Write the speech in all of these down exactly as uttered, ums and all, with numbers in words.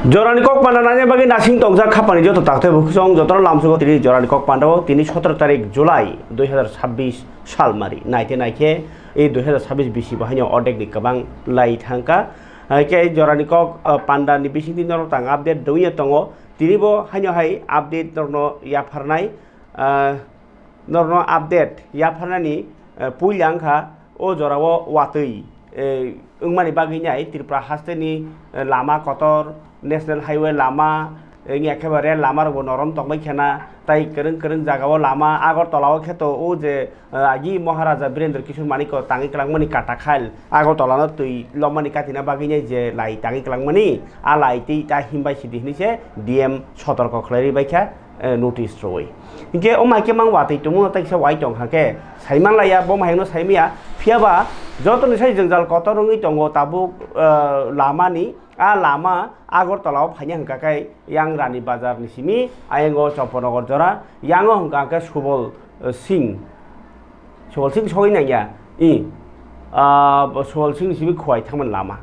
Jorani kok panda nani bagwi nasing tongjak khapani joto takte bukhusong jotono lamsugo tini jorani kok panda o tini sotoro tarik July dui hazar sabbish salmari naite naikhe e dui hazar sabbish bisi bo haino ordek ni kwbang lai thangka. Hai khe jorani kok, ah, panda ni bisingtwi norok tang update dongya tongo. Tini bo haino hai update norokno yapharnai, ah, norokno update yapharnani, eh, puila wngkha o jorao watwi, eh, wngmani bagwi nai Tripura hasteni, eh, lama kotor, national highway lama, eh, wngya khe bo rail lama rokbo norom tongbai khena, tai kwrwng kwrwng jagao lama, Agartala o khe to o je, eh, agi Maharaja Birendra Kishore Manikko tangwi kwlangmani kata khail, Agartala no twi lomani katina bagwi nai je lai tangwi kwlangmani, a lai twi ta himbai sidi hinwi se D M sotorko khlai rwi bai kha, eh, notice rwui. Hinkhe o mai khe mang watwi tongmano tei kisa wai tong kha khe, saiman laiya, bo mahaino saimaya, phiyaba jotoni sai jwngjal kotor wngwi tongo tabuk, eh, lamani, a lama Agartala o phaina hwnkha khe yang Rani Bazar ni simi, ayango Chomponagar jora, yango hwnkha khe Subol, eh, Singh, Subol Singh sogwi nangya, i, ah, Subol Singh ni simi Khowai thangmani lama.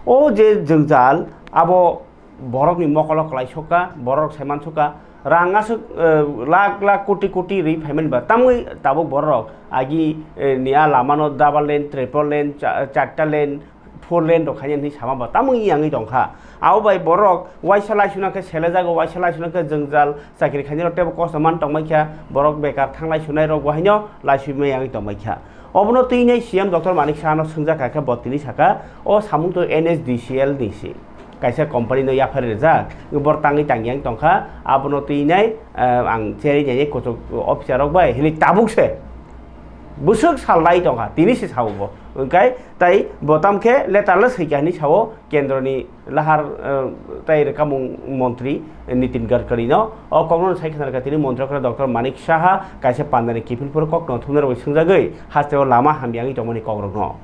O je jwngjal abo borokni mokolo kwlai sokha, borok sai mansukha, rang aswk, eh, lakh lakh koti koti rwi phaimani ba, tamwi tabuk borok agi, eh, ni a lamano double lane, triple lane, cha-, charta lane, four lane rok khaina hinwi sama ba, tamwi yangwi tongkha. Abo bai borok waisa laisuna khe selejago, waisa laisuna khe jwngjal chakri khainai rok teibo kosto man tongmai kha, borok bekar thanglai sunai rok bo haino laisui maya wngwi tongmai kha. Obono twi nai C M Doctor Manik Saha no swngjak kha khe bo tini saka, o samung to N H D C L ni se kaisa company no yaphar rijak, bor tangwi tangya wng tongkha, abono twi nai, eh, ang cherwi nai kuchuk officer rok bai hinwi tabuk se bwswk sal lai tongkha, tini se sao bo, hwnkhe tai bo tam khe letter le swikha hinwi sao kendro ni lahar, eh, tei rwkhamung montri Nitin Gadkari no. O kokno sai khna rwkha tini montri okra Doctor Manik Saha kaisa pandani kiphilphuru kokno thumnarogwi swngjagwi hasteo lama hamya wngwi tongmani kokrokno.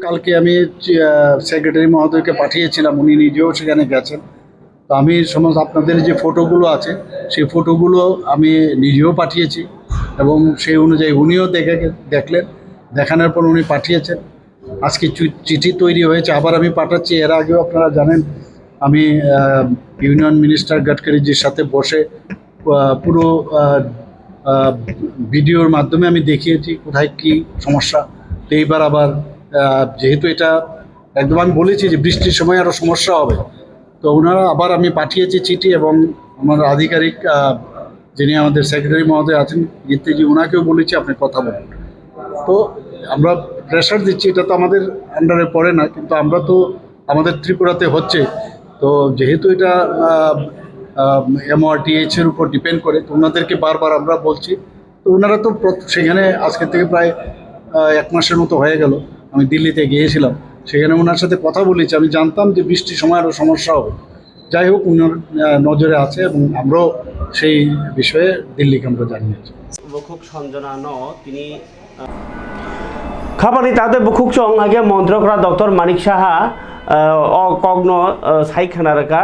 কালকে আমি, আহ, সেক্রেটারি মহোদয়কে পাঠিয়েছিলাম, উনি নিজেও সেখানে গেছেন। তো আমি সমস্ত আপনাদের যে ফটোগুলো আছে, সেই ফটোগুলো আমি নিজেও পাঠিয়েছি এবং সেই অনুযায়ী উনিও দেখে, দেখলেন, দেখানোর পর উনি পাঠিয়েছেন। আজকে চি-, চিঠি তৈরি হয়েছে, আবার আমি পাঠাচ্ছি। এর আগেও আপনারা জানেন, আমি, আহ, ইউনিয়ন মিনিস্টার গডকারিজির সাথে বসে, আহ, পুরো, আহ, আহ, ভিডিওর মাধ্যমে আমি দেখিয়েছি কোথায় কি সমস্যা। তো এইবার আবার, আহ, যেহেতু এটা একদম আমি বলেছি যে বৃষ্টির সময় আরো সমস্যা হবে, তো ওনারা আবার আমি পাঠিয়েছি চিঠি এবং আমার আধিকারিক, আহ, যিনি আমাদের সেক্রেটারি মহোদয় আছেন, গীতিজি, ওনাকেও বলেছি আপনি কথা বলুন। তো আমরা প্রেশার দিচ্ছি, এটা তো আমাদের আন্ডারে পড়ে না, কিন্তু আমরা তো, আমাদের ত্রিপুরাতে হচ্ছে, তো যেহেতু এটা, আহ, আহ, এমওআরটিএইচ এর উপর ডিপেন্ড করে, তো ওনাদেরকে বারবার আমরা বলছি। তো ওনারা তো প্রত-, সেখানে আজকে থেকে প্রায়, আহ, এক মাসের মতো হয়ে গেল, আমি দিল্লিতে গিয়েছিলাম, সেখানে ওনার সাথে কথা বলেছি। আমি জানতাম যে বৃষ্টির সময় আরও সমস্যা হবে। যাই হোক, ওনার, আহ, নজরে আছে এবং আমরাও সেই বিষয়ে দিল্লিকে আমরা জানিয়েছি। Bukhuk Sanjana no tini, ah, khapani tate bukhuk chong hage montrokra Doctor Manik Saha, ah, o kokno, ah, sai khna rwkha,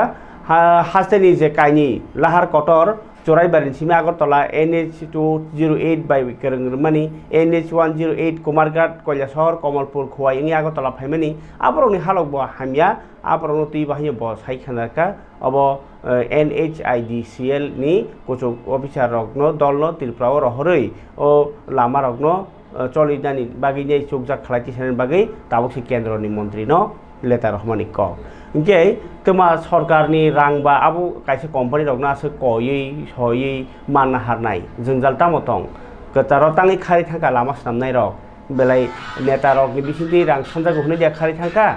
ha, hasteni je kaini lahar kotor Choraibarini simi Agartala N H two zero eight bai kwrwng rwmani, N H one zero eight Kumarghat, Kailasahar, Kamalpur, Khowai wngwi Agartala phaimani, aborokni halok bo hamya, aborokno twi bo haino bo sai khna rwkha. Obo, eh, N H I D C L ni kuchuk officer rokno, dolno Tripura o rohorwi o lama rokno, eh, choli nani bagwi nai chukjak khlai tisanani bagwi tabuk se kendro ni montri no letter romani kok. Hinkhe twma sorkar ni rang ba abo kaisa company rokno aswk koiwi soiwi manna harnai jwngjal tamo tong? Kwcharo tangwi khari thangkha lama swnamnai rok, belai neta rokni bisingtwi rang sanjago hwnwi de khari thangkha?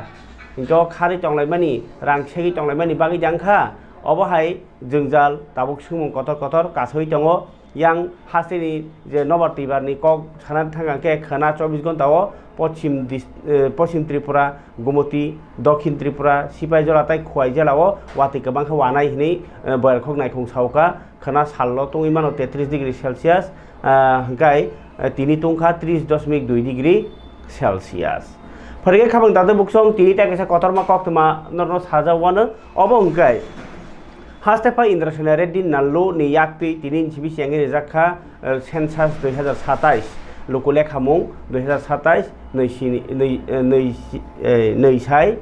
Hinkhe o khari tonglaimani, rang segwi tonglaimani bagwi de wngkha. Obo hai jwngjal tabuk swngmung kotor kotor kasawi tongo. Yang hasteni je nobar twibar ni kok sana thang khe khwna chobbish ghonta o pochim dis-, eh, pochim Tripura, Gumoti, Dokhin Tripura, Sipaijala tei Khowai jela o watwi kwbang khe wanai hwnwi, eh, boyar khok naikhung saukha. Khwna salno tungwi mano tetris degree Celsius, ah, hwnkhe, eh, tini tungkha tris dosmik dui degree Celsius. Phwrwngwi khabang dadu buksong tini ta kaisa kotorma koktwma norno sajak wano, obo hwnkhe Haste pha Indrasena Reddy Nallu ni yaktwi tini N C B C ang rijak kha, eh, census dui hazar satais, luku lekhamung dui hazar satais, nui sini, nui, eh, nui si-, eh, nui sai,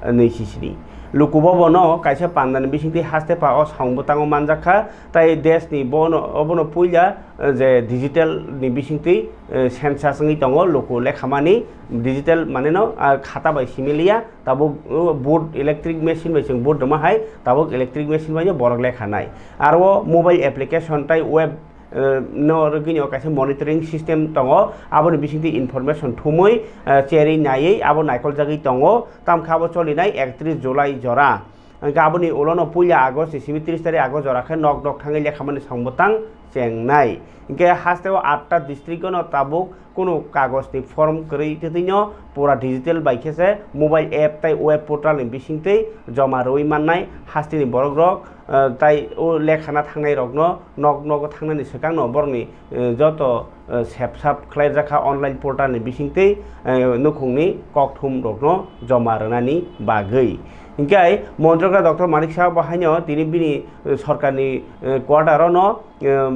eh, nui si sini. Luku bo bono kaisa pandani bisingtwi haste pa o samung bwtango manjak kha, tai desh ni bono, obono puila, eh, je digital ni bisingtwi, eh, census wngwi tongo, luku lekhamani digital maneno, ah, khata bai simi liya, tabuk, oh, vote electric machine bai chwng vote rwma hai, tabuk electric machine bai borok lekha nai. Aro o mobile application tai web, eh, no rwgwini o kaisa monitoring system tongo, aboni bisingtwi information thumwi, eh, cherwi naiwi abo naikoljagwi tongo, tamkhe abo cholinai ekatris July jora. Hwnkhe aboni ulono puila August ni simi tris tarik August jora khe nok nok thangwi lekhamani samung bwtang chengnai. Hwnkhe hasteo atta district-o no tabuk kunu kagoj ni form kwrwi twtwino pura digital bai khe se mobile app tai web portal ni bisingtwi joma rwui mannai hasteni borok rok, eh, tai o lekhana thangnai rokno nok nogo thangnani swkangno borokni, eh, joto, eh, sep sap khlaijak kha online portal ni bisingtwi, eh, nukhungni kokthum rokno joma rwnani bagwi. Hinkhe Montri Doctor Manik Saha bo haino tini bini, eh, sorkarni, eh, quarter-o no, eh,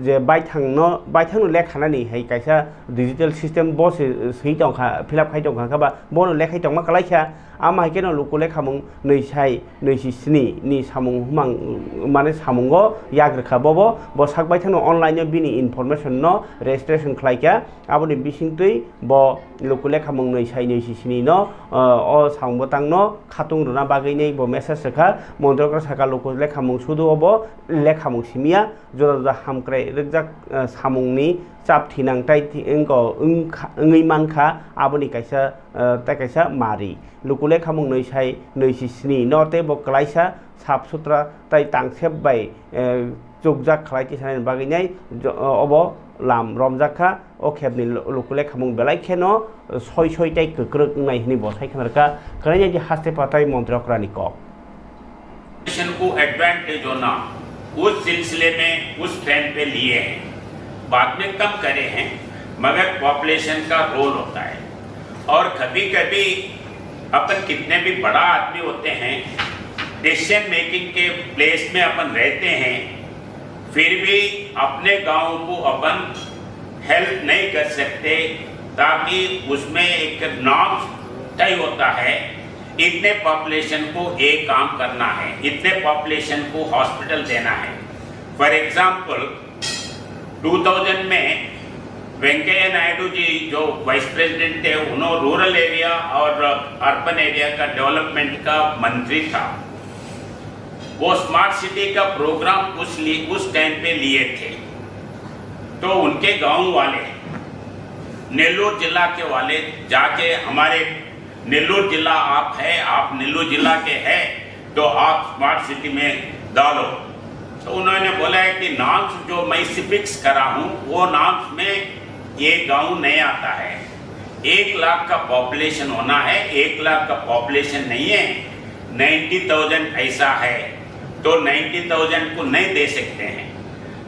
je baithangno, baithangno lekhanani hai kaisa digital system bo se, swi tongkha, fill up khai tongkha, khe ba bono lekhai tongma kwlaikha, ama hai kheno luku lekhamung nwi sai nwi si sni ni samung humang, mane samungo yagrwkha bobo, bo sak baithangno online-o bini information-no registration khlaikha. Aboni bisingtwi bo luku lekhamung nwi sai nwi si sni no, o, o samung bwtangno khatung rwna bagwi nai bo message rwkha. Montri Doctor saka luku lekhamung sudu obo lekhamung simiya, juda juda hamkrai rwkjak, eh, samungni chap thinang tai thi-, wngko-, wngkha-, wngwi mankha aboni kaisa, eh, tai kaisa mari. Luku lekhamung nwi sai nwi si sni no tei bo kwlaisa sap sutra tai tangsep bai, eh, chukjak khlai tisanani bagwi nai jo-, obo lam romjak kha. O khepni lu-, luku lekhamung belai kheno soi soi tei kwkrwk wngnai hwnwi bo sai khna rwkha. Kwlainai di haste patai Montri Okrani kok. Population को एडवांटेज होना, उस सिलसिले में उस टाइम पे लिए हैं, बाद में कम करे हैं, मगर पॉपुलेशन का रोल होता है। और कभी कभी अपन कितने भी बड़ा आदमी होते हैं, डिसीजन मेकिंग के प्लेस में अपन रहते हैं, फिर भी अपने गांव को अपन हेल्प नहीं कर सकते, ताकि उसमें एक नॉर्म्स तय होता है, इतने पॉपुलेशन को ये काम करना है, इतने पॉपुलेशन को हॉस्पिटल देना है। फॉर एग्जांपल, टू थाउजेंड में वेंकैया नायडू जी जो वाइस प्रेसिडेंट थे, उन्होंने रूरल एरिया और अर्बन एरिया का डेवलपमेंट का मंत्री था। वो स्मार्ट सिटी का प्रोग्राम उस लिए, उस टाइम पे लिए थे, तो उनके गांव वाले, नेल्लोर जिला के वाले जाके, हमारे नेल्लोर जिला आप है, आप नेल्लोर जिला के हैं, तो आप स्मार्ट सिटी में डालो। तो उन्होंने बोला है कि नॉर्म्स जो मैं फिक्स करा हूँ, वो नॉर्म्स में ये गांव नहीं आता है। एक लाख का पॉपुलेशन होना है, एक लाख का पॉपुलेशन नहीं है, नाइन्टी थाउजेंड ऐसा है, तो नाइन्टी थाउजेंड को नहीं दे सकते हैं।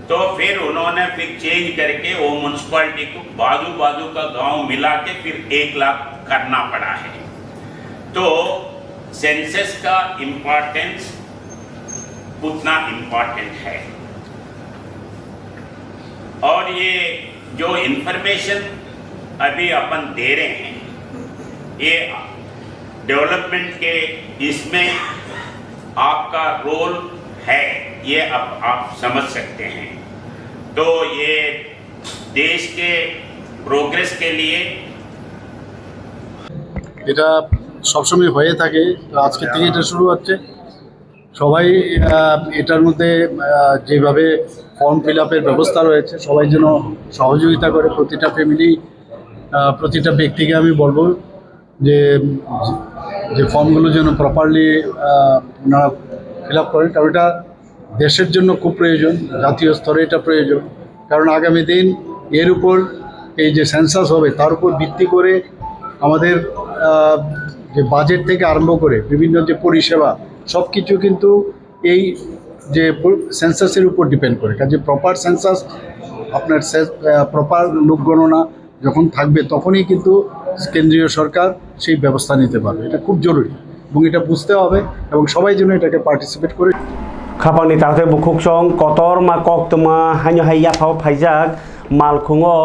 तो फिर उन्होंने फिर चेंज करके वो म्युनिसिपैलिटी को बाजू बाजू का गांव मिला के फिर एक लाख करना पड़ा है। तो सेंसस का इम्पोर्टेंस उतना इम्पोर्टेंट है। और ये जो इंफॉर्मेशन अभी अपन दे रहे हैं, ये डेवलपमेंट के, इसमें आपका रोल है, ये आप, आप समझ सकते हैं। तो ये देश के प्रोग्रेस के लिए। এটা সবসময় হয়ে থাকে, তো আজকে থেকে এটা শুরু হচ্ছে। সবাই, আহ, এটার মধ্যে, আহ, যেভাবে ফর্ম ফিল আপের ব্যবস্থা রয়েছে, সবাই যেন সহযোগিতা করে, প্রতিটা ফ্যামিলি, আহ, প্রতিটা ব্যক্তিকে আমি বলবো যে, যে ফর্মগুলো যেন প্রপারলি ওনারা ফিল আপ করেন, কারণ এটা দেশের জন্য খুব প্রয়োজন, জাতীয় স্তরে এটা প্রয়োজন। কারণ আগামী দিন এর উপর, এই যে সেন্সাস হবে, তার উপর ভিত্তি করে আমাদের, আহ, যে বাজেট থেকে আরম্ভ করে বিভিন্ন যে পরিষেবা, সব কিছু কিন্তু এই যে প-, সেন্সাসের উপর ডিপেন্ড করে। কাজে প্রপার সেন্সাস, আপনার সে-, আহ, প্রপার লোক গণনা যখন থাকবে, তখনই কিন্তু কেন্দ্রীয় সরকার সেই ব্যবস্থা নিতে পারবে। এটা খুব জরুরি এবং এটা বুঝতে হবে এবং সবাই যেন এটাকে পার্টিসিপেট করে। Khapangni takhtai bukhuk song kotorma koktwma haino hai yaphao phaijak malkhungo,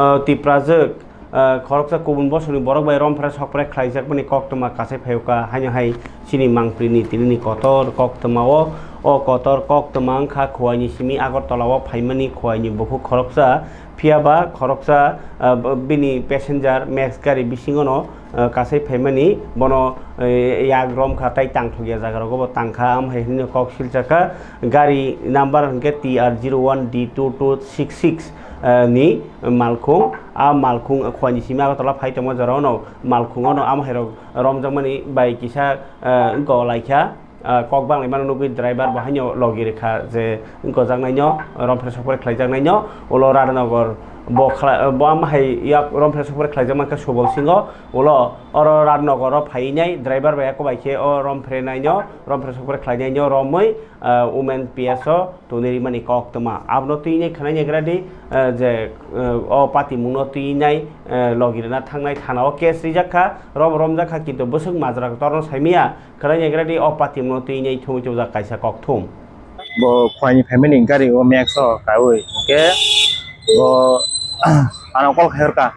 uh, tiprajwk. Ah, khoroksa kubun bosorni borok bai romphre sokphre khlaijakmani koktwma kasai phaio ka, haino hai chini mangprini tinini kotor koktwma o, o kotor koktwma wngkha Khowai ni simi Agartala o phaimani Khowai ni bukhuk khoroksa, phiya ba khoroksa, ah, b-, bini passenger Max gari bisingo no, ah, kasai phaimani bono, eh, yak romkha tei tangthokya jaga rogo bo tangkha, am hai hwnwi kok silchakha gari number hwnkhe T R zero one D two two six six, ah, ni malkhung, a malkhung Khowai ni simi Agartala phai tongma jora ono malkhung ono am hai rok romjakmani bai kisa, ah, wngkha laikha. Ah, kok banglaimano nugwi driver bo haino logi rwkha je wngkojak naino, romphre sokphre khlaijak naino, ulo Radhanagar bo khla-, bo ama hai yak romphre sokphre khlaijak mankha Subol Singho, ulo oro Radhanagar o phaiwi nai driver bai eko bai khe o romphre naino, romphre sokphre khlai naino romwi, ah, Women P S o tongwi rimani koktwma. Abono twi nai khwnai nai gra di, ah, je, ah, o patimungno twi nai, ah, logi rwna thangnai thana o case rijak kha, robo romjak kha kintu bwswk majra kotorno saimaya. Khwnai nai gra di o patimungno twi nai thumwi tubujak kaisa kokthum. Bo Khowai ni family gari o Max o kaiwi hwnkhe bo ano call khai hor kha.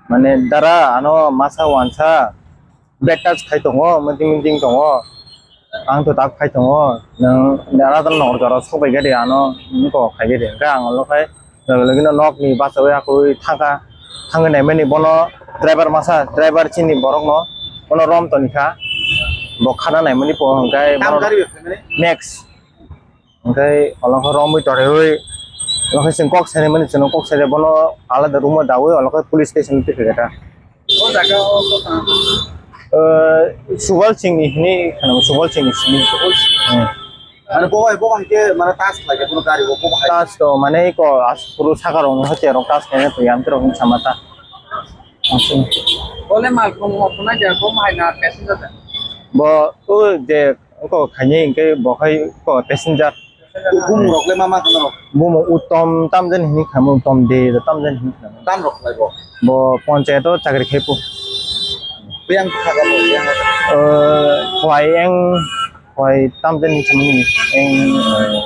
Mane dara ano masa wansa bad touch khai tongo, meeting meeting tongo. Ang to tak khai tongo. Nang dara dal nor jora sok bai gari ano niko khai gari. Hwnkhe ang olo khai Logi logi no nok ni bachawi akui thangkha, thangwi naimani bono driver masa, driver chini borok no bono rom toni kha, bo khana naimani po hwnkhe Tam bono gari bai phaimani? Next. Hwnkhe olong khe romwi torwi, olong khe chwng kok saimani, chwng kok sai bono alada room o dawi, olong khe police station twi kha. O jaga o kok tang? Eh, Subal Singh ni hini khana, Subal Singh ni sini. Subal Singh. Hmm. Mane bo hai, bo hai khe mane touch khlai khe bono gari o, bo hai. Touch to mane ko as puru saka rong no hoche rong touch khe to yam rong sama ta. Asing. Bole mal kong mo khuna ja ko mai na passenger ta. Bo o je ko khaini ke bo hai ko passenger. Bumung rok le ma ma khna rok? Bumung Uttom Tamjen hini khamo, Uttom de Tamjen hini khamo. Tam rok khlai bo? Bo panchayat o chakri khai pu. Biyang kha ga bo, biyang kha ga. Eh, Khowai eng, Khowai Tamjen hini khamo ni eng, eh,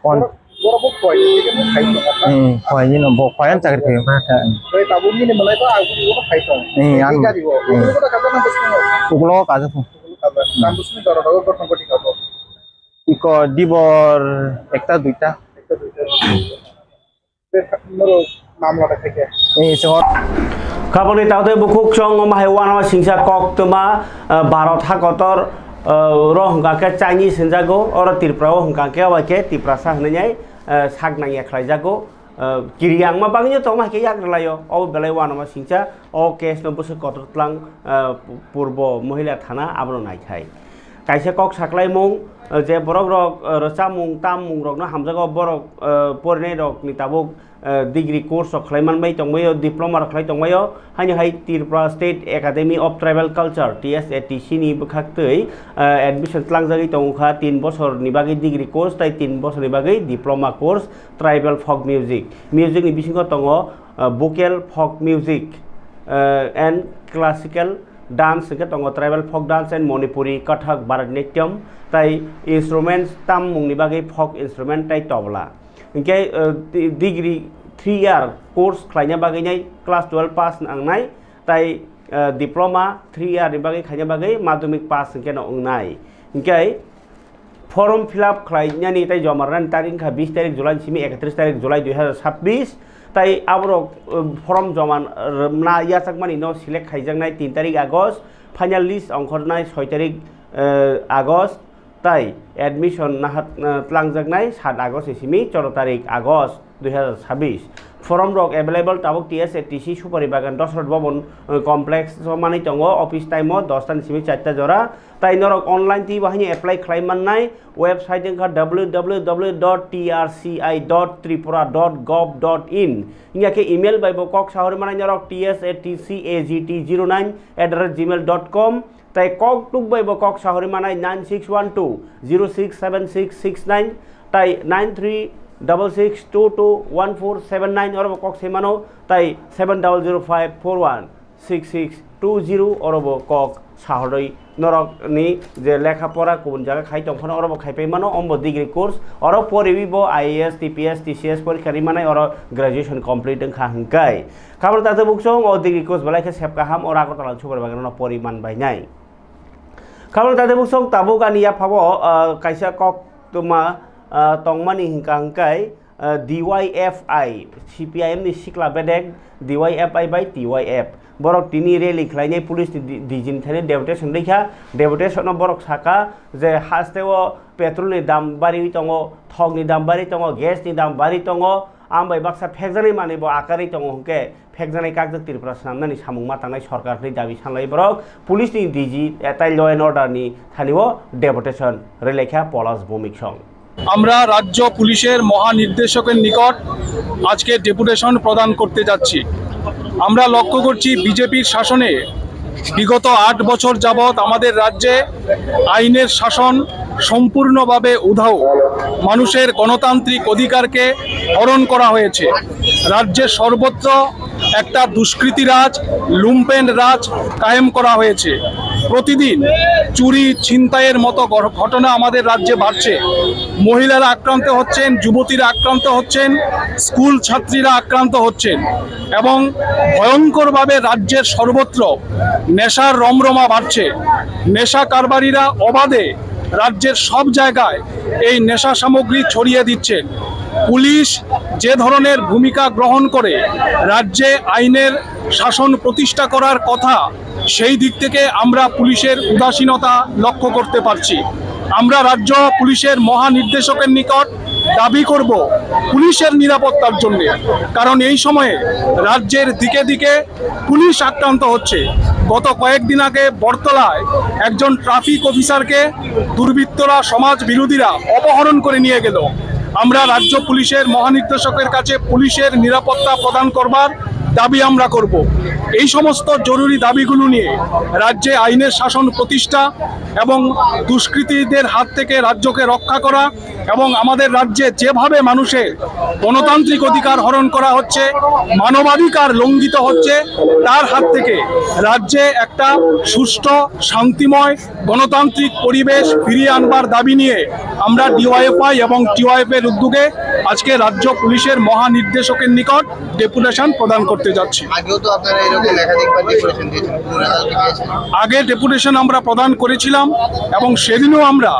pon- Borok bo Khowai ni ke khai to. Hmm, Khowai ni no bo Khowai ang chakri khai ma kha. Oi, tabu ni ne malai ba, agu ni bo khai to. Hmm, ang. Gari bo. Hmm. Ulo ko da kaja na bus ko. Ulo kaja pu. Ulo kaja. Tam bus ni dora dora ko thang ko ti ka bo. Iko dibor ekta duita. Ekta duita. Be, norok mamla ta khaikhe. Eh, so. Kaboni taote bukhuk chong omo hai uanama singsa koktwma, ah, Bharat hakotor, ah, ro hwnkha khe Chinese hinjago, oro Tripura o hwnkha khe obai khe Tiprasa hinwi nai, ah, sak nangya khlaijago. Ah, kiri angma bagwino tongma hai khe yak rwlaio, obo belai uanama singsa. O case no bwswk kotor tlang, ah, Purbo Mohila Thana abono naithai. Kaisa kok saklaimung, ah, je borok rok, ah, rwchapmung, tammung rokno hamjago, borok, ah, porinai rokni tabuk, ah, degree course rok khlai manbai tongbaio, diploma rok khlai tongbaio, haino hai Tripura State Academy of Tribal Culture, T S A T C ni bwkhak twi, ah, admission tlangjagwi tongkha tin bosorni bagwi degree course tei tin bosorni bagwi diploma course, Tribal Folk Music. Music ni bisingo tongo, ah, vocal folk music, ah, and classical dance hwnkhe tongo, tribal folk dance and Manipuri, Kathak, Bharatanatyam, tai instruments tam mungni bagwi folk instrument tai tobla. Hwnkhe, ah, di-, degree three year course khlaina bagwi nai class twelve pass nangnai, tai, ah, diploma three year ni bagwi khaina bagwi madhyamik pass hwnkhe no wngnai. Hwnkhe form fill up khlainani tei joma rwnani tarik wngkha bis tarik July ni simi ekatris tarik July dui hazar sabbish. Tai aborok, eh, form joma rwna yachakmani no select khaijaknai tin tarik August, final list ongkhornai soi tarik, eh, August, tai admission naha, eh, tlangjaknai sat August ni simi choro tarik August dui hazar sabbish. Form rok available tabuk T S A T C Supari Bagan Dosrot Bhaban, eh, complex o manwi tongo, office time o dosta ni simi charta jora. Tai norok online twi bo haino apply khlai mannai, website wngkha W W W dot T R C I dot tripura dot gov dot in. Wngya khe email bai bo kok sahori manai norok T S A T C A G T zero nine at the rate gmail dot com. Tai kok tuk bai bo kok sahori manai nine six one two zero six seven six six nine tai nine three double six two two one four seven nine oro bo kok se mano tai seven double zero five four one. six six two zero oro bo kok sahorwi norokni je lekha pora kubun jaga khai tong phano oro bo khai pai mano, ombo degree course oro poriwi bo I A S, T P S, T C S porikha ri manai oro graduation complete wngkha hwnkhe. Khabor tate buksong o degree course belai khe sep kaham oro Agartala Super Bagano pori man bainai. Khabor tate buksong tabuk ani yaphao, ah, kaisa kok tuma, ah, tongmani hwnkha hwnkhe, ah, D Y F I, C P I M ni sikla bedek D Y F I bai T Y F. Borok tini rally khlainai police ni di-, D G ni thani deputation rikha. Deputation no borok saka je haste o petrol ni dam bari tongo, thok ni dam bari tongo, gas ni dam bari tongo, ambai baksa phekjaknai manwi bo akarwi tongo hwnkhe phekjaknai kakjak Tripura swnamnani samung ma tangnai sorkar hwnwi dabi sanlai borok. Police ni D G, eh, tai law and order ni thani o deputation rwlaikha Polash Bhowmik song. আমরা রাজ্য পুলিশের মহানির্দেশকের নিকট আজকে ডেপুটেশন প্রদান করতে যাচ্ছি। আমরা লক্ষ্য করছি বিজেপির শাসনে বিগত আট বছর যাবৎ আমাদের রাজ্যে আইনের শাসন সম্পূর্ণভাবে উধাও, মানুষের গণতান্ত্রিক অধিকারকে হরণ করা হয়েছে। রাজ্যের সর্বত্র একটা দুষ্কৃতি রাজ, লুম্পেন রাজ কায়েম করা হয়েছে। প্রতিদিন চুরি, ছিনতাইয়ের মতো ঘ-, ঘটনা আমাদের রাজ্যে বাড়ছে। মহিলারা আক্রান্ত হচ্ছেন, যুবতীরা আক্রান্ত হচ্ছেন, স্কুল ছাত্রীরা আক্রান্ত হচ্ছেন এবং ভয়ঙ্করভাবে রাজ্যের সর্বত্র নেশার রমরমা বাড়ছে। নেশা কারবারিরা অবাধে রাজ্যের সব জায়গায় এই নেশা সামগ্রী ছড়িয়ে দিচ্ছেন। পুলিশ যে ধরনের ভূমিকা গ্রহণ করে রাজ্যে আইনের শাসন প্রতিষ্ঠা করার কথা, সেই দিক থেকে আমরা পুলিশের উদাসীনতা লক্ষ্য করতে পারছি। আমরা রাজ্য পুলিশের মহানির্দেশকের নিকট দাবি করব পুলিশের নিরাপত্তার জন্য, কারণ এই সময়ে রাজ্যের দিকে দিকে পুলিশ আক্রান্ত হচ্ছে। গত কয়েকদিন আগে বটতলায় একজন ট্রাফিক অফিসারকে দুর্বৃত্তরা, সমাজ বিরোধীরা অপহরণ করে নিয়ে গেল। আমরা রাজ্য পুলিশের মহানির্দেশকের কাছে পুলিশের নিরাপত্তা প্রদান করবার দাবি আমরা করব। এই সমস্ত জরুরি দাবিগুলো নিয়ে রাজ্যে আইনের শাসন প্রতিষ্ঠা এবং দুষ্কৃতীদের হাত থেকে রাজ্যকে রক্ষা করা এবং আমাদের রাজ্যে যেভাবে মানুষের গণতান্ত্রিক অধিকার হরণ করা হচ্ছে, মানবাধিকার লঙ্ঘিত হচ্ছে, তার হাত থেকে রাজ্যে একটা সুষ্ঠু, শান্তিময়, গণতান্ত্রিক পরিবেশ ফিরিয়ে আনবার দাবি নিয়ে আমরা ডিওয়াইএফআই এবং টিওয়াইএফ এর উদ্যোগে আজকে রাজ্য পুলিশের মহানির্দেশকের নিকট ডেপুটেশন প্রদান করতে যাচ্ছি। আগেও তো আপনারা এরকম একাধিকবার ডেপুটেশন দিয়েছেন, পুনরায় কালকে পেয়েছেন? আগে ডেপুটেশন আমরা প্রদান করেছিলাম এবং সেদিনও আমরা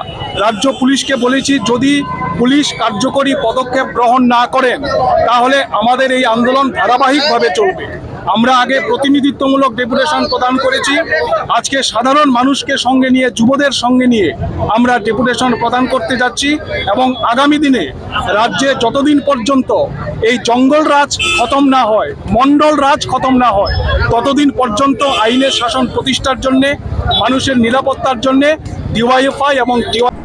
রাজ্য পুলিশকে বলেছি, যদি পুলিশ কার্যকরী পদক্ষেপ গ্রহণ না করেন, তাহলে আমাদের এই আন্দোলন ধারাবাহিকভাবে চলবে। আমরা আগে প্রতিনিধিত্বমূলক ডেপুটেশন প্রদান করেছি, আজকে সাধারণ মানুষকে সঙ্গে নিয়ে, যুবদের সঙ্গে নিয়ে আমরা ডেপুটেশন প্রদান করতে যাচ্ছি এবং আগামী দিনে রাজ্যে যতদিন পর্যন্ত এই জঙ্গল রাজ খতম না হয়, মণ্ডল রাজ খতম না হয়, ততদিন পর্যন্ত আইনের শাসন প্রতিষ্ঠার জন্য, মানুষের নিরাপত্তার জন্য ডিওয়াইএফআই এবং TY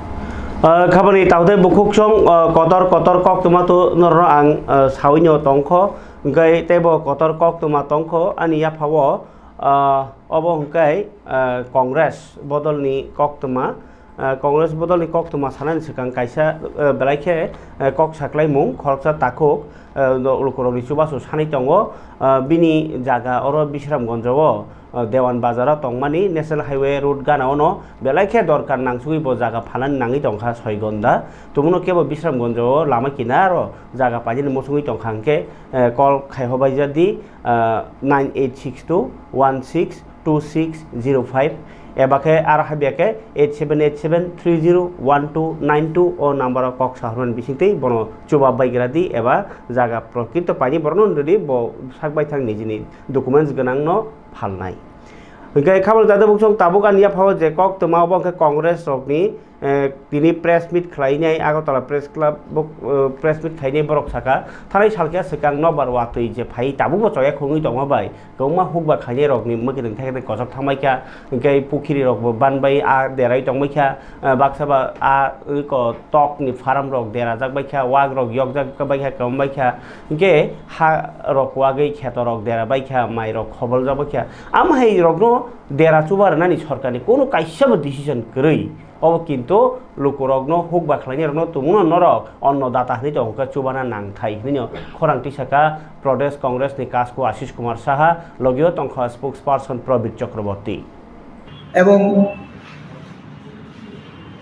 Ah, khabani takhwtai bukhuk song, ah, kotor kotor koktwma to norno ang, ah, sawino tongkho, hwnkhe teibo kotor koktwma tongkho ani yaphao, ah, obo hwnkhe, ah, Congress bodolni koktwma, ah, Congress bodolni koktwma sanani swkang kaisa, ah, belai khe, ah, kok saklaimung khoroksa takhuk, ah, lukurokni chubachu sanwi tongo, ah, bini jaga oro Bisramganjo o. Ah, Dewan Bazar o tongmani National Highway road gana ono belai khe dorkar nangsugwi bo jaga phalani nangwi tongkha soi gonda. Tumuno kebo Bisramganjo o lama kinaro jaga painani muchungwi tongkha hwnkhe, eh, call khai hobaijadi, ah, nine eight six two one six two six zero five eba khe aro habya khe eight seven eight seven three zero one two nine two o number o kok sahormani bisingtwi bono chuba baigradi eba jaga prokrito paini borokno nwngrwdi bo sak baithang nijini documents gwnangno phalnai. Hwnkhe khabal jadabuk song tabuk ani yaphao je koktwma obo hwnkhe Congress rokni, eh, tini press meet khlainai Agartala Press Club bo, eh, press meet khainai borok saka thanai salkhe swkang nokbar watwi je phai tabukbo choya khungwi tongma bai kwbangma hukba khainai rokni mwkhwtwng thekhe kochok thangbai kha hwnkhe pukhiri rokbo banbai a derai tongbai kha, eh, baksa ba a eko tokni farm rok derajak bai kha, wak rok yokjak bai kha, kwbang bai kha, hwnkhe ha rok wagwi kheto rok dera bai kha, mai rok khoboljak bai kha. Am hai rokno dera chuba rwnani sorkarni kono kaisa bo decision kwrwi. Obo kintu lukurokno huk bakhlainai rokno tumungno norok onno data hinwi tongkha chubana nangthai hinwi khorang tisaka Pradesh Congress ni kasku Ashish Kumar Saha, logio tongkha spokesperson Prabir Chakraborty. এবং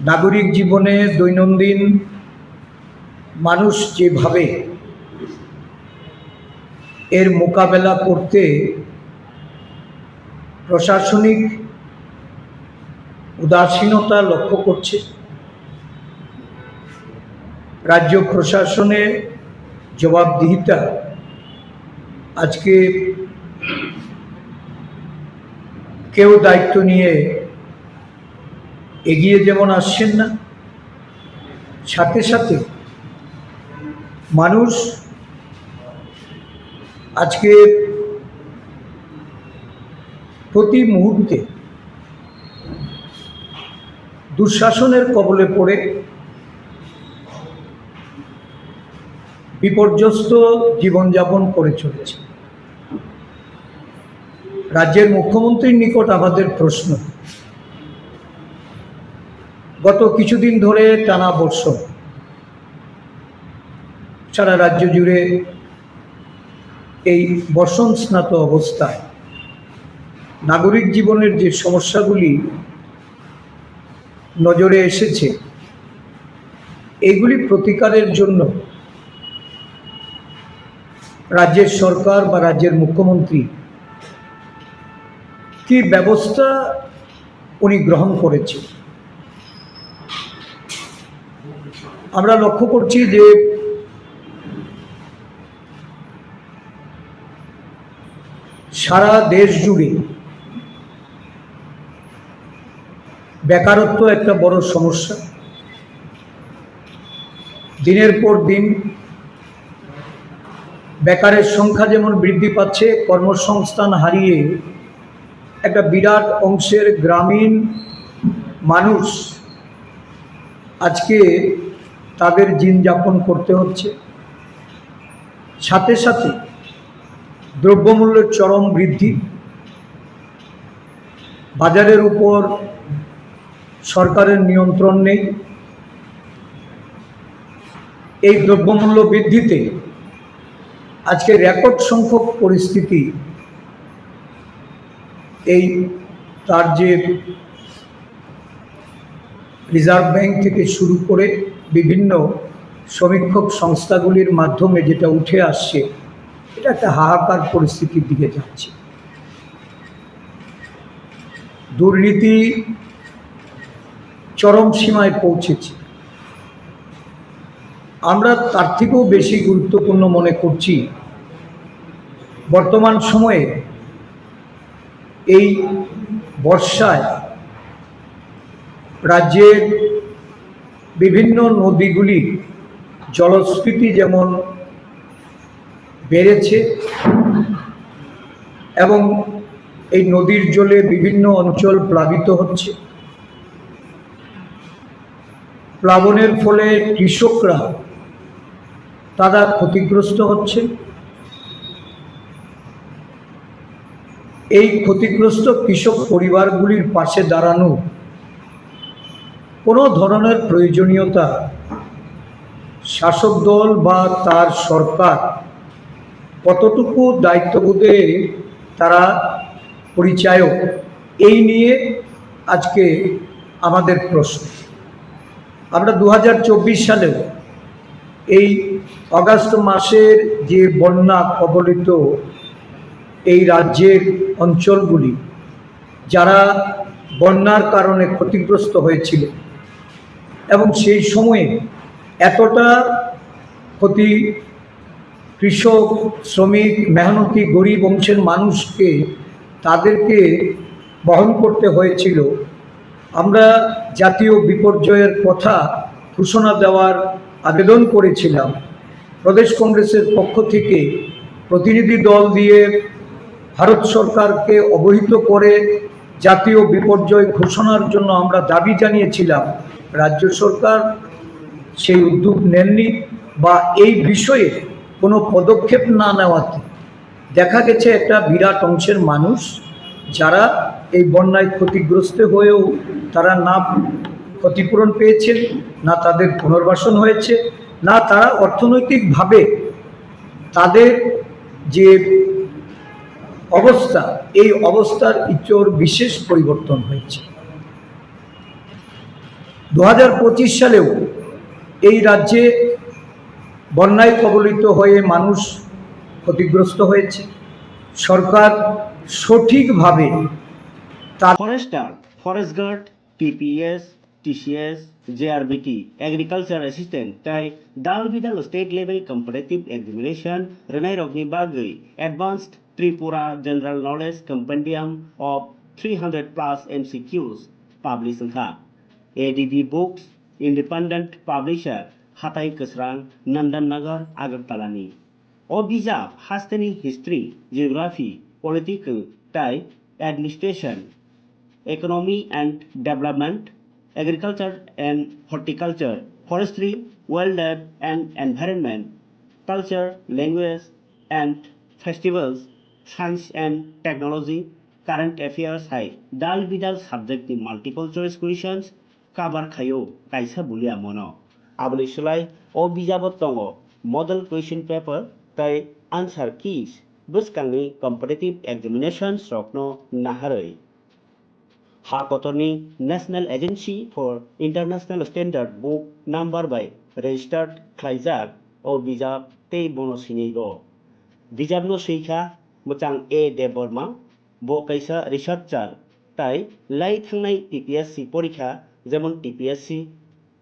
নাগরিক জীবনে দৈনন্দিন মানুষ যেভাবে এর মোকাবেলা করতে প্রশাসনিক উদাসীনতা লক্ষ্য করছে, রাজ্য প্রশাসনের জবাবদিহিতা আজকে কেউ দায়িত্ব নিয়ে এগিয়ে যেমন আসছেন না, সাথে সাথে মানুষ আজকে প্রতি মুহূর্তে দুঃশাসনের কবলে পড়ে বিপর্যস্ত জীবনযাপন করে চলেছে। রাজ্যের মুখ্যমন্ত্রীর নিকট আমাদের প্রশ্ন, গত কিছুদিন ধরে টানা বর্ষণ, সারা রাজ্য জুড়ে এই বর্ষণ স্নাত অবস্থায় নাগরিক জীবনের যে সমস্যাগুলি নজরে এসেছে, এইগুলি প্রতিকারের জন্য রাজ্যের সরকার বা রাজ্যের মুখ্যমন্ত্রী কি ব্যবস্থা উনি গ্রহণ করেছেন? আমরা লক্ষ্য করছি যে সারা দেশ জুড়ে বেকারত্ব একটা বড় সমস্যা। দিনের পর দিন বেকারের সংখ্যা যেমন বৃদ্ধি পাচ্ছে, কর্মসংস্থান হারিয়ে একটা বিরাট অংশের গ্রামীণ মানুষ আজকে তাদের দিন যাপন করতে হচ্ছে। সাথে সাথে দ্রব্যমূল্যের চরম বৃদ্ধি, বাজারের উপর সরকারের নিয়ন্ত্রণ নেই। এই দ্রব্যমূল্য বৃদ্ধিতে আজকে রেকর্ড সংখ্যক পরিস্থিতি, এই তার যে রিজার্ভ ব্যাংক থেকে শুরু করে বিভিন্ন সমীক্ষক সংস্থাগুলির মাধ্যমে যেটা উঠে আসছে, এটা একটা হাহাকার পরিস্থিতির দিকে যাচ্ছে। দুর্নীতি চরম সীমায় পৌঁছেছে। আমরা তার থেকেও বেশি গুরুত্বপূর্ণ মনে করছি বর্তমান সময়ে এই বর্ষায় রাজ্যের বিভিন্ন নদীগুলি জলস্ফীতি যেমন বেড়েছে এবং এই নদীর জলে বিভিন্ন অঞ্চল প্লাবিত হচ্ছে। প্লাবনের ফলে কৃষকরা তারা ক্ষতিগ্রস্ত হচ্ছে। এই ক্ষতিগ্রস্ত কৃষক পরিবারগুলির পাশে দাঁড়ানো কোনো ধরনের প্রয়োজনীয়তা শাসক দল বা তার সরকার কতটুকু দায়িত্ববোধে তারা পরিচায়ক, এই নিয়ে আজকে আমাদের প্রশ্ন। আমরা দু হাজার চব্বিশ সালেও এই অগাস্ট মাসের যে বন্যা কবলিত এই রাজ্যের অঞ্চলগুলি, যারা বন্যার কারণে ক্ষতিগ্রস্ত হয়েছিল এবং সেই সময়ে এতটা ক্ষতি কৃষক, শ্রমিক, মেহনতি, গরিব অংশের মানুষকে, তাদেরকে বহন করতে হয়েছিল। আমরা জাতীয় বিপর্যয়ের কথা ঘোষণা দেওয়ার আবেদন করেছিলাম। প্রদেশ কংগ্রেসের পক্ষ থেকে প্রতিনিধি দল দিয়ে ভারত সরকারকে অবহিত করে জাতীয় বিপর্যয় ঘোষণার জন্য আমরা দাবি জানিয়েছিলাম। রাজ্য সরকার সেই উদ্যোগ নেননি বা এই বিষয়ে কোনো পদক্ষেপ না নেওয়াতে দেখা গেছে একটা বিরাট অংশের মানুষ যারা এই বন্যায় ক্ষতিগ্রস্ত হয়েও তারা না ক্ষতিপূরণ পেয়েছেন, না তাদের পুনর্বাসন হয়েছে, না তারা অর্থনৈতিকভাবে তাদের যে অবস্থা, এই অবস্থার ইচোর বিশেষ পরিবর্তন হয়েছে। দু হাজার পঁচিশ সালেও এই রাজ্যে বন্যায় কবলিত হয়ে মানুষ ক্ষতিগ্রস্ত হয়েছে। সরকার সঠিকভাবে তার Forester, forest guard, T P S, T C S, J R B T, agriculture assistant, tei dal bidal state level competitive examination rwnairokni bagwi advanced Tripura general knowledge compendium of three hundred plus M C Qs publish wngkha. A D B Books, independent publisher, Hatai Kwsrang, Nandan Nagar, Agartala ni. O bijap hasteni history, geography, political tei administration, economy and development, agriculture and horticulture, forestry, wildlife and environment, culture, language and festivals, science and technology, current affairs hai dal bidal subject ni multiple choice questions cover khaio kaisa bulia mono. Aboni slai o bijabo tongo model question paper tei answer keys bwskangni competitive examinations rokno naharwi. Ha kotorni National Agency for International Standard Book number bai registered khlaijak o bijap tei bono sinigo. Bijapno swikha mwchang A Debbarma, bo kaisa researcher tai lai thangnai T P S C porikha, jemon T P S C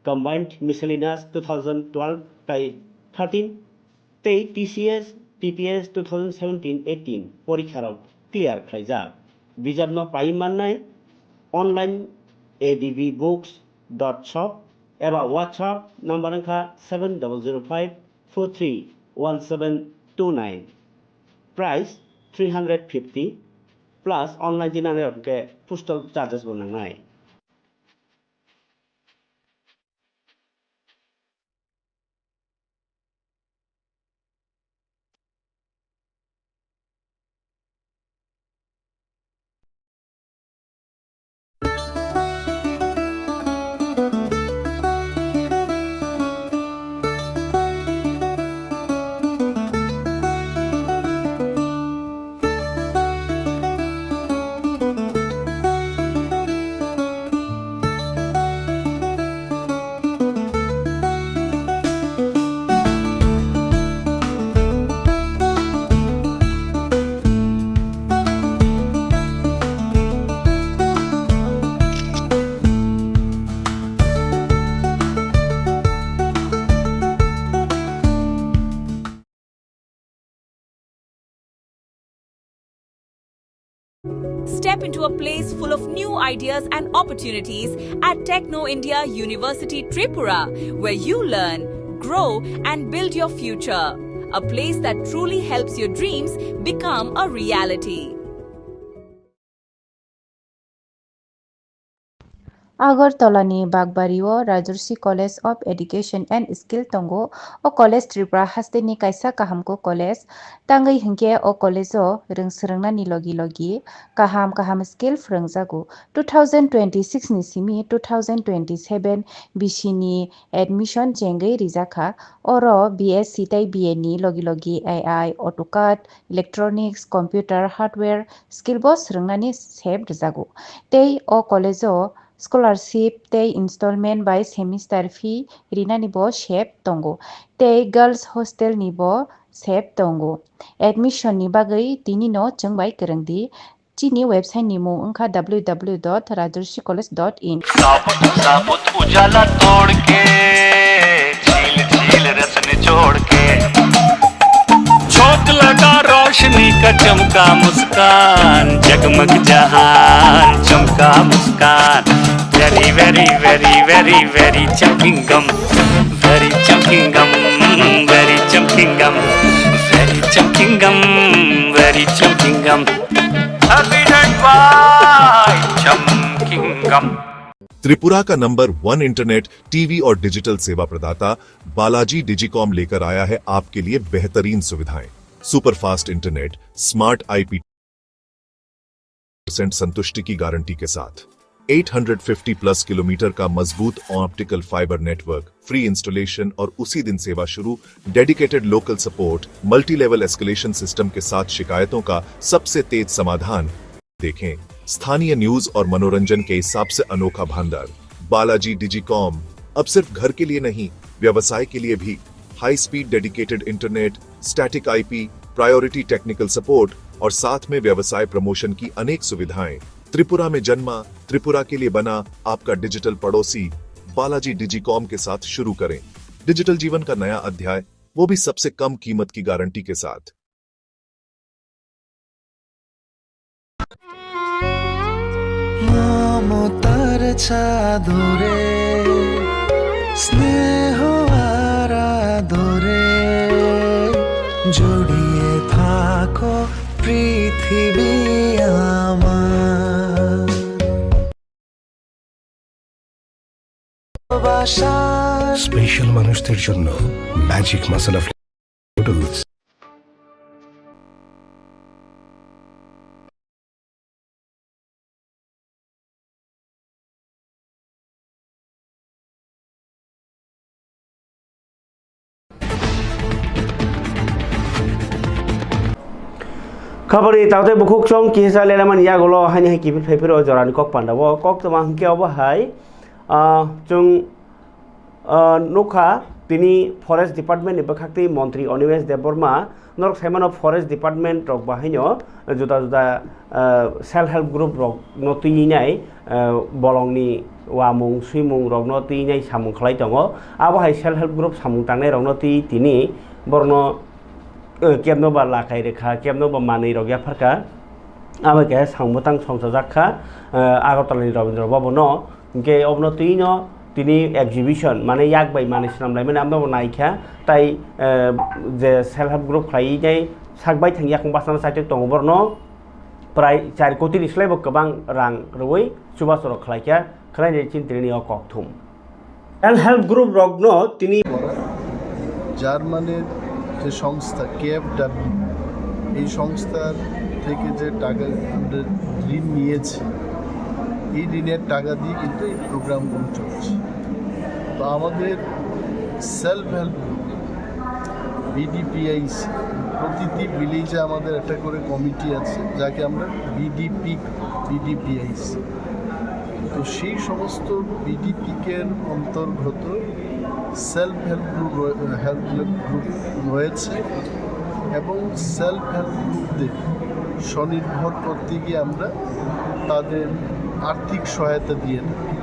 Combined Miscellaneous two thousand twelve tai thirteen tei T C S, T P S two thousand seventeen eighteen porikharok clear khlaijak. Bijapno pai mannai online A D B books dot shop eba WhatsApp number wngkha seven double zero five four three one seven two nine. Price three hundred fifty plus online dinani hwnkhe postal charges bo nangnai. Step into a place full of new ideas and opportunities at Techno India University Tripura, where you learn, grow, and build your future. A place that truly helps your dreams become a reality. Agartala ni Bagbari o Rajarshi College of Education and Skill tongo. O college Tripura haste ni kaisa kahamkuk college. Tangwi hinkhe o college o rwng swrwngnani logi logi kaham kaham skill phwrwngjago. Two thousand twenty-six ni simi two thousand twenty-seven bisi ni admission chengwi rijakha. Oro B S C tei B A ni logi logi A I, AutoCAD, electronics, computer, hardware skill bo swrwngnani sep rwjago. Tei o college o scholarship tei installment bai semester fee rinani bo sep tongo. Tei girls hostel ni bo sep tongo. Admission ni bagwi tini no chwng bai kwrwng di. Chini website ni mung wngkha W W W dot rajarshi college dot in. साबुत साबुत उजाला तोड़ के, झील झील रस निचोड़ के, झोंक लगा रोशनी का, चमका मुस्कान, जगमग जहान, चमका मुस्कान। Very, very, very, very, very चमकिंगम, very चमकिंगम, very चमकिंगम, very चमकिंगम, very चमकिंगम। Presented by चमकिंगम। त्रिपुरा का नंबर वन इंटरनेट, टीवी और डिजिटल सेवा प्रदाता बालाजी डिजीकॉम लेकर आया है आपके लिए बेहतरीन सुविधाएं। Superfast internet, smart IP, percent संतुष्टि की गारंटी के साथ। Eight hundred fifty plus kilometre का मजबूत optical fibre network, free installation और उसी दिन सेवा शुरू, dedicated local support, multi level escalation system के साथ शिकायतों का सबसे तेज समाधान। देखें, स्थानीय न्यूज और मनोरंजन के हिसाब से अनोखा भंडार। बालाजी डिजीकॉम अब सिर्फ घर के लिए नहीं, व्यवसाय के लिए भी। High speed dedicated internet, static IP, priority technical support और साथ में व्यवसाय प्रमोशन की अनेक सुविधाएं। त्रिपुरा में जन्मा, त्रिपुरा के लिए बना आपका डिजिटल पड़ोसी। बालाजी डिजीकॉम के साथ शुरू करें डिजिटल जीवन का नया अध्याय, वो भी सबसे कम कीमत की गारंटी के साथ। মমতার চাদরে স্নেহ আর আদরে জড়িয়ে থাকো পৃথিবী আমার। ভালোবাসার স্পেশাল মানুষদের জন্য magic masala flavour noodles. Khabari taote bukhuk chong kisa lelaman yagulo haini hai kiphil phaiphiro jorani kok panda o kok toma hwnkhe obo hai, ah, chwng, ah, nukha tini Forest Department ni bwkhak tei Montri Animesh Debbarma norok saimano Forest Department rok bahaino juda juda, ah, self help group rok no twi nai, ah, bolongni wamung swimung rok no twi nai samung khlai tongo. Abo hai self help group samung tangnai rok no twi tini borno, eh, kebno ba lakai rwkha, kebno ba manwi rok yapharkha. Abo khe samung bwtang songchajak kha, eh, Agartala ni Rabindra Bhavan o. Hinkhe obono twi no tini exhibition, mane yak bai manwi swnam laimani abono bo naikha. Tai, eh, je self help group khlai nai sak bai thang yakung bachana saitok tongo borno prai char koti ni slai bo kwbang rang rwui chubachu rok khlaikha. Khlainai chini tini o kokthum. Self help group rokno tini জার্মানির যে সংস্থা কেএফডাব্লিউ, এই সংস্থার থেকে যে টাকা আমরা ঋণ নিয়েছি, এই ঋণের টাকা দিয়ে কিন্তু এই প্রোগ্রামগুলো চলছে। তো আমাদের সেলফ হেল্প গ্রুপ, বিডিপিআইসি, প্রতিটি ভিলেজে আমাদের একটা করে কমিটি আছে, যাকে আমরা বিডিপি, বিডিপিআইসি। তো সেই সমস্ত বিডিপিকের অন্তর্গত সেলফ হেল্প গ্রুপ রয়ে-, হেল্প গ্রুপ রয়েছে এবং সেলফ হেল্প গ্রুপদের স্বনির্ভর করতে গিয়ে আমরা তাদের আর্থিক সহায়তা দিয়ে থাকি।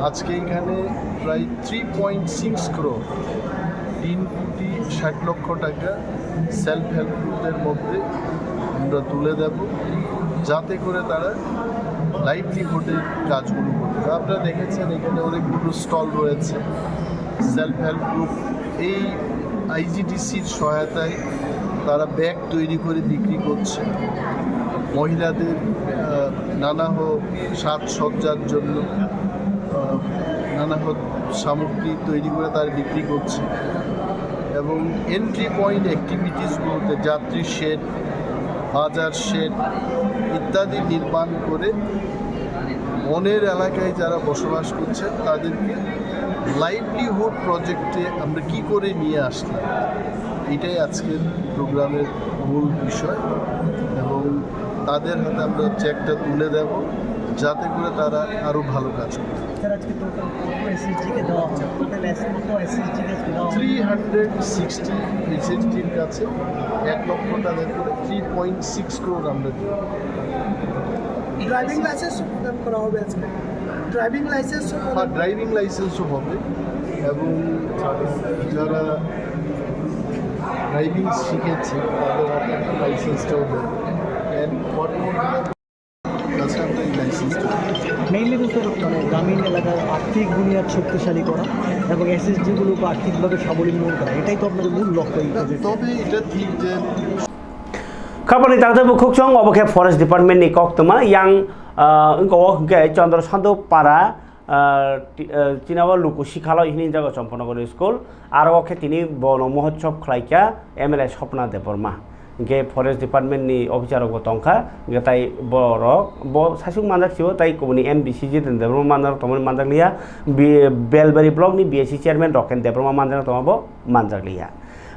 আজকে এখানে প্রায় থ্রি পয়েন্ট সিক্স ক্রোর, তিন কোটি ষাট লক্ষ টাকা সেলফ হেল্প গ্রুপের মধ্যে আমরা তুলে দেব, যাতে করে তারা লাইভলিহুডের কাজগুলো করতে পারে। আপনারা দেখেছেন এখানে অনেকগুলো স্টল রয়েছে। সেলফ হেল্প গ্রুপ এই আইজিডিসির সহায়তায় তারা ব্যাগ তৈরি করে বিক্রি করছে। মহিলাদের, আহ, নানা হোক সাজসজ্জার জন্য, আহ, নানা হোক সামগ্রী তৈরি করে তারা বিক্রি করছে। এবং এন্ট্রি পয়েন্ট অ্যাক্টিভিটিসগুলোতে যাত্রী শেড, বাজার শেড ইত্যাদি নির্মাণ করে বনের এলাকায় যারা বসবাস করছে তাদেরকে লাইভলিহুড প্রজেক্টে আমরা কি করে নিয়ে আসলাম, এটাই আজকের প্রোগ্রামের মূল বিষয়। এবং তাদের হাতে আমরা চেকটা তুলে দেব, যাতে করে তারা আরও ভালো কাজ করে। স্যার, আজকে টোটাল কত এসএসজি কে দেওয়া হলো? টোটাল এস-, কত এসএসজি কে দেওয়া হলো? থ্রি হান্ড্রেড সিক্সটি এসএসজির কাছে এক লক্ষ টাকা করে থ্রি পয়েন্ট সিক্স ক্রোর আমরা দিই। ড্রাইভিং লাইসেন্সও প্রদান করা হবে আজকে। ড্রাইভিং লাইসেন্সও প্রদান হ্যাঁ, ড্রাইভিং লাইসেন্সও হবে এবং যারা ড্রাইভিং শিখেছে তাদের হাতে একটা লাইসেন্সটাও দেবে। And কর্মকর্তাদের কাছে আমরা এই লাইসেন্সটা মেইনলি তো স্যার, মানে, গ্রামীণ এলাকার আর্থিক বুনিয়াদ শক্তিশালী করা এবং এসএসজিগুলোকে আর্থিকভাবে স্বাবলম্বন করা, এটাই তো আপনাদের মূল লক্ষ্য এই প্রজেক্টে। তবে এটা ঠিক যে Khabani tangtwi bukhuk chong obo khe Forest Department ni koktwma yang, ah, wngkha o hwnkhe Chandra Sandu Para, ah, ti-, ah, chini o Luku Sikhalo hini jaga Champaknagar School, aro o khe tini bono mohotsob khlaikha M L A Swapna Debbarma. Hingke forest department ni officer rok bo tongkha, hingke tai borok bo sasuk manjak sio, tai kubuni M D C Jiten Debbarma manjak tongmani manjak liya, Bi-, Belbari block ni B S C chairman Roken Debbarma manjak tongma bo manjak liya.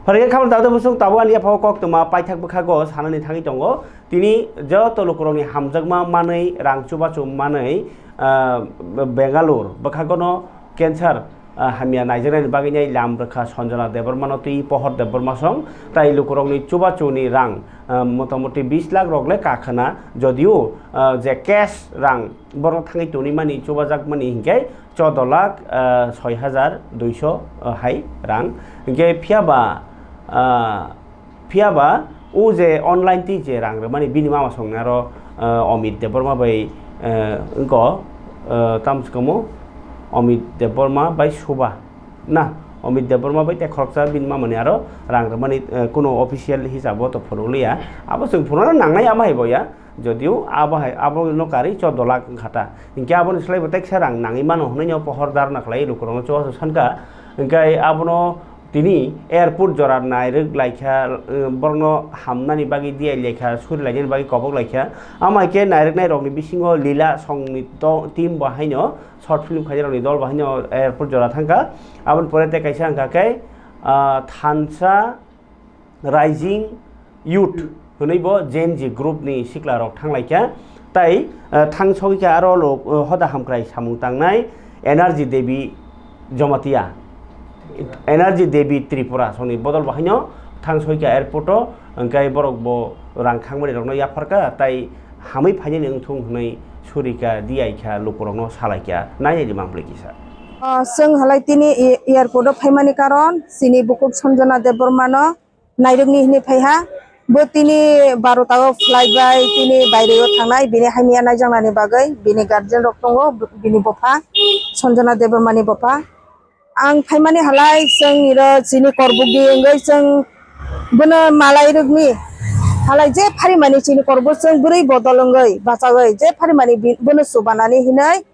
Phaikhe khamar dado busung tabo ani yapha o kok tongma paithak bwkhago sanani thangwi tongo, tini joto lukurokni hamjakma manwi rang chubachu manwi, ah, Bengaluru bwkhagono cancer ah, hamya naijaknani bagwi nai lam rwkha Sanjana Debbarmano twi Pohor Debbarma song, tai lukurokni chubachuni rang, ah, motamoti bis lakh rok le kakhwna, jodio, ah, je cash rang borok thangwi tonwi mani chubajakmani hinkhe chordo lakh, ah, soi hajar duiso, ah, hai rang. Hinkhe phiyaba, ah, Phiyaba o je online twi je rang rwmani bini mama songni aro, eh, Amit Debbarma bai, eh, wngko, eh, tamsukamo Amit Debbarma bai Suba na, Amit Debbarma bai tei khoroksa bini mamani aro rang rwmani, eh, kuno official hisabo to phunukliya. Abo chwng phunukna nangnai abo hai bo ya. Jodio abo hai, abono karwi chordo lakh wngkha ta. Hinkhe aboni slai bo teksa rang nangwi mano hwnwi no pohor dharna khlai lukurokno chubachu sankha. Hinkhe abono tini airport jora nairwk laikha, eh, borokno hamnani bagwi diyai laikha, suri lainani bagwi kobok laikha. Amo hai khe nairwknai rokni bisingo Lila songni to-, team bo haino short film khainai rokni dol bo haino airport jora thangkha. Aboni pore tei kaisa wngkha khe, ah, Thansa Rising Youth hwnwi bo Gen Z group ni sikla rok thang laikha, tai, eh, thang sogwi khe aro lo, eh, hoda hamkrai samung tangnai Energy Devi Jamatia, Energy Devi Tripura songni bodol bo haino thang sogwi kha airport o, hwnkhe borok bo rang khangmani rokno yapharkha, tai hamwi phainani wngthung hwnwi surikha, diyaikha, lukurokno salaikha, nainani mangpli kisa. Ah, chwng halai tini i-, airport o phaimani karon chini bukhuk Sanjana Debbarma no nairwkni hwnwi phaiha. Bo tini barota o flight bai tini baireo thangnai, bini hamya naijaknani bagwi bini guardian rok tongo, bini bupha Sanjana Debbarmani bupha. Ang phaimani halai chwng niro chini korbukdi wngwi chwng bono malai rwkni halai je pharimani chini korbuk chwng bwrwi bodol wngwi bachagwi je pharimani bi-, bono chubanani hinwi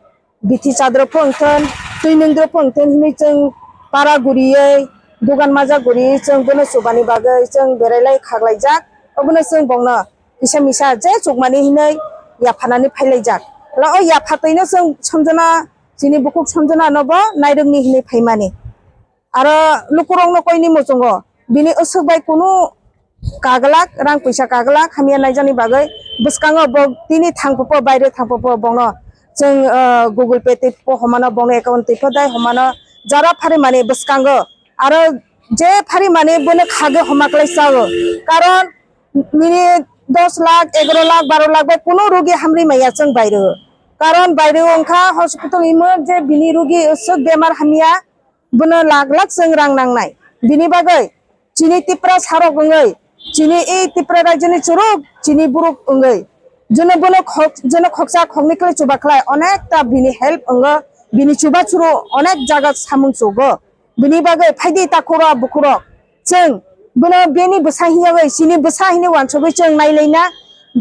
bithi chadrok phung thun, twi nungdrok phung thun hinwi chwng para guriwi, dugan maja guriwi chwng bono chubani bagwi chwng berai lai khaklaijak. Obono chwng bongno kisa misa je chukmani hinwi yapharnani phailaijak. Lo o yaphatwino chwng Sanjana, chini bukhuk Sanjana no bo nairwkni hinwi phaimani. Aro lukurokno koini muchungo bini usuk bai kunu kaglak, rang puisa kaglak, hamya naijakni bagwi bwskango bo tini thangphupo, baire thangphupo bongno chwng, ah, Google Pay twipo homano, bongno account twipo dai homano, jara pharimani bwskango aro je pharimani bono khagwi homa klai chao, karon nini dos lakh, egaroh lakh, baroh lakh bai kunu rugi hamri maya chwng baireo, karon baireo wngkha hospital himo je bini rugi usuk bemar hamya, bono lakh lakh chwng rang nangnai. Bini bagwi chini Tipra sarok wngwi, chini e Tipra rajyoni churuk, chini buruk wngwi, jono bono khok-, jono khoksa khoknwi khlai chuba khlai, onekta bini help wngo, bini chuba churu onek jaga samung chugo. Bini bagwi phaidi takhurok bukhurok, chwng bono bini bwsa hinwi, chini bwsa hinwi wansugwi chwng nailaina,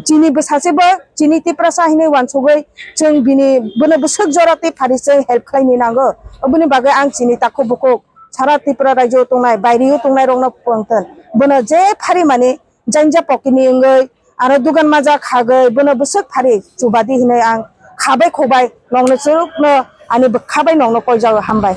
chini bwsa se bo chini Tiprasa hinwi wansugwi chwng bini bono bwswk jora tei phari chwng help khlaini nango. Oboni bagwi ang chini takhuk bukhuk sara Tripura rajyo tongnai, baireo tongnai rokno pungthun. Bono je pharimani janja pokini wngwi aro dugan maja khagwi bono bwswk phari chubadi hinwi ang khabai khobai nongno churukno ani bwkha bai nongno koijago, hambai.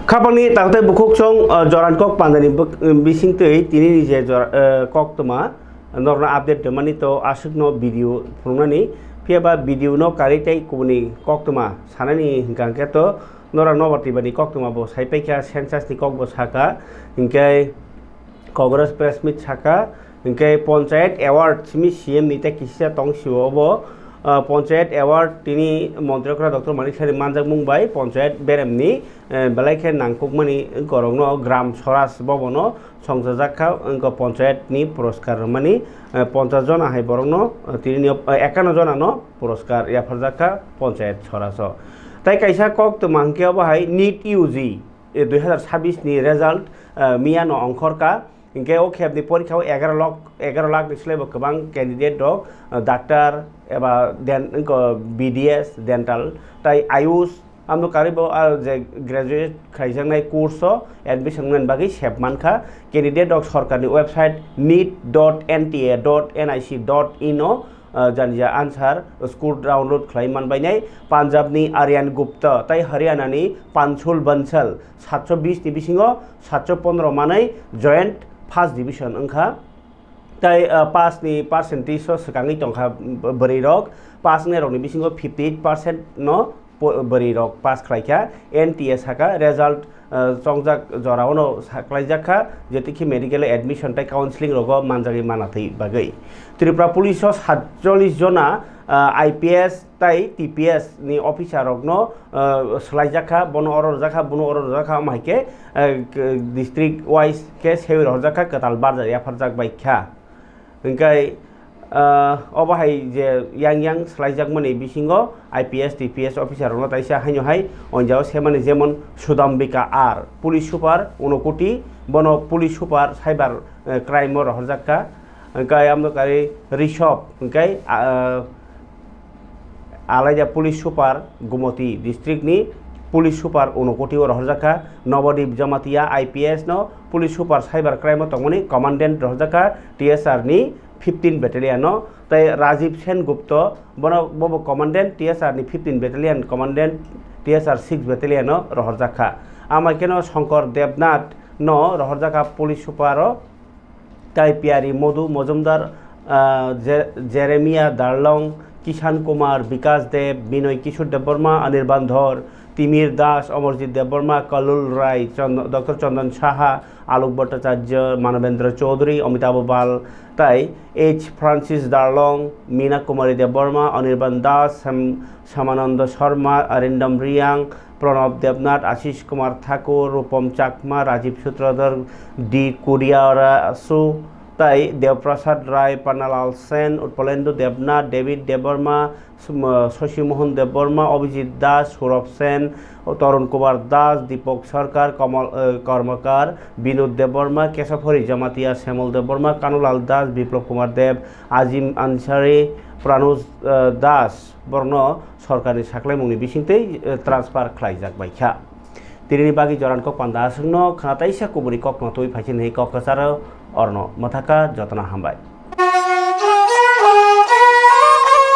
Khapangni takhtai bukhuk song, uh, joran kok pandani bwk-, bisingtwi tini ni je jora, uh, kok toma norokno update rwmani to aswkno video phunuknani, phiyaba video no karwi tei kubuni kok toma sanani hwnkha hwnkhe to norok nobar twibani kok toma bo sai paikha, census ni kok bo saka, hwnkhe Congress press meet saka, hwnkhe Panchayat Award simi C M ni tei kisa tong sio obo, ah, Panchayat Award tini Montri okra Doctor Manik Saini manjakmung bai Panchayat beremni, eh, belai khe nangkukmani borokno Gram Swaraj Bhavan o songchajak kha, wngkha Panchayat ni puraskar rwmani, eh, ponchash jona hai borokno, eh, tini, eh, ekanno jona no puraskar yapharjak kha Panchayat Swaraj o. Tai kaisa kok toma hwnkhe obo hai NEET U G, eh, dui hazar sabbish ni result, eh, miya no ongkhor ka. Hinkhe o khepni porikha o egaroh lakh, egaroh lakh ni slai bo kwbang candidate rok, eh, doctor, eba den-, wngkha B D S, dental, tai ayush, amo karibo, ah, je graduate khaijaknai course o admission mani bagwi sep mankha. Candidate rok sorkarni website neet dot N T A dot N I C dot in o, ah, janija answer score download khlai manbainai. Punjabni Aryan Gupta tai Haryanani Panchul Bansal satso bis ni bisingo satso pondro manwi joint first division wngkha. Tai, ah, pass ni percentage o swkangwi tongkha, bwrwi rok pass wngnai rokni bisingo fifty eight percent no po-, bwrwi rok pass khlaikha. N T A saka result, ah, chongjak jorao no sa-, khlaijak kha, jetikhe medical admission tai counseling rogo manjagwi manathwi bagwi. Tripura police o satchollish jona, ah, I P S tai T P S ni officer rokno, ah, swlaijak kha, bono oro rwjak kha, bono oro rwjak kha, omo hai khe, ah, k-, district wise khe sewi rohorjak kha, kwtal barjak yapharjak bai kha. Hingkai, ah, obo hai je yang yang swlaijakmani bisingo I P S, T P S officer rokno taisa haino hai onjao semani, jemon Sudambika R, police super Unakoti, bono police super cyber, eh, crime o rohorjak kha. Hingkai amno kari Rishabh, hingkai, ah, alaida police super Gumoti district ni police super Unakoti o rohorjak kha. Nobodip Jamatia I P S no police super cyber crime o tongmani commandant rohorjak kha T S R ni fifteen battalion no, tai Rajiv Sen Gupta bono bobo commandant T S R ni fifteen battalion commandant T S R six battalion no rohorjak kha. Amai keno Shankar Debnath no rohorjak kha police super o. Tai Piyari Modu Mojumdar, ah, Je-, Jeremia Darlong, Kishan Kumar, Bikas Deb, Binoy Kishore Debbarma, Anirban Dhor, Timir Das, Amarjit Debbarma, Kalul Rai, Chand-, Doctor Chandan Saha, Alok Bhattacharya, Manabendra Chaudhary, Amitabh Bal, tai H Francis Darlong, Meena Kumari Debbarma, Anirban Das, Sam-, Samananda Sharma, Arindam Riang, Pranab Debnath, Ashish Kumar Thakur, Rupam Chakma, Rajiv Sutradhar, D Kuriarasu, tai Dev Prasad Rai, Pannalal Sen, Utpalendu Debnath, David Debbarma, Sum-, Shashi Mohan Debbarma, Abhijit Das, Saurabh Sen, Tarun Kumar Das, Deepak Sarkar, Kamal, eh, Karmakar, Binod Debbarma, Kesab Hari Jamatia, Shyamol Debbarma, Kanulal Das, Biplab Kumar Deb, Azim Ansari, Pranuj, eh, Das, borokno sorkarni saklaimungni bisingtwi, eh, transfer khlaijak bai kha. Tinini bagwi jorani kok panda aswkno khna taisa kubuni kokno twi phaisini kok kwcharo orno mwthaka jotono hambai.